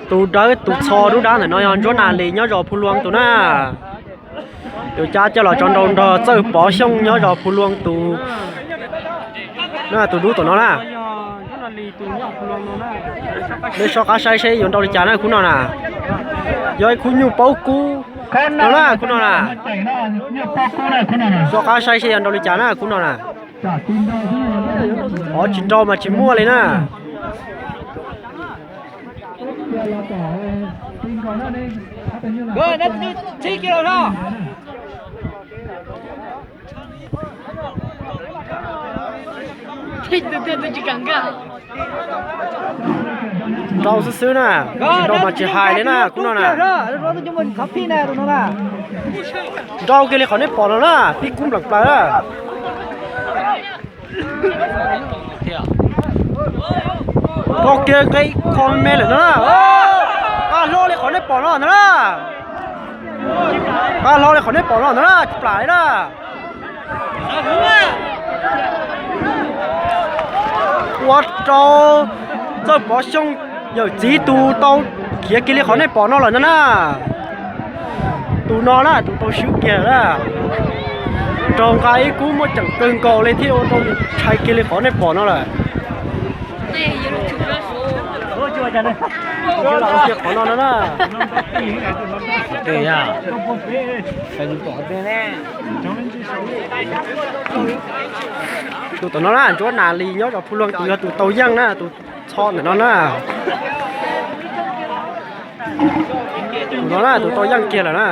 Tus dawb tus txho dub dab ntawm no yog Ntsuab Nas Lis nyob zos Phu Luang tus na. Tus cab coj los tso nrau nrog Txawj Pov Xyooj nyob zos Phu Luang tus na, tus dub tom no na. Nej soj qab saib seb yuav nrau li cas na khub no na. Yog ib khub nyuj paub kub no na, khub no na. Soj qab saib seb yuav nrau li cas na khub no na. Qhov tsis nrau mas tsis muaj li na. Nrau xwb xwb na, tsis nrau mas tsis hais li na khub no na. Nrau kiag li qhov nej pom no na, pib kub nplam plaws na. Nrau kiag nqe kho me lawm no na. Qab hlo li qhov nej pom no ntag na. Qab hlo li qhov nej pom no ntag na, tsis plam li na. Ua rau Txawj Pov Xyooj yawm txiv tus tau khiav kiag li qhov nej pom no lawm ntag na. Tus no na tus tau swb kiag lawm na. Raug nqa ib kub muaj ceem kawg nkaus li thiaj ua rau ntshai kiag li qhov nej pom no lawm. Kiag qhov no no na. Tus tom no na, Ntsuab Nas Lis nyob zos Phu Luang tus yog tus tau yeej na, tus txho ntawm no na. Tus no na tus tau yeej kiag lawm na.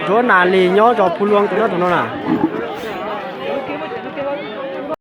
Ntsuab Nas Lis nyob zos Phu Luang tus no, tus no na.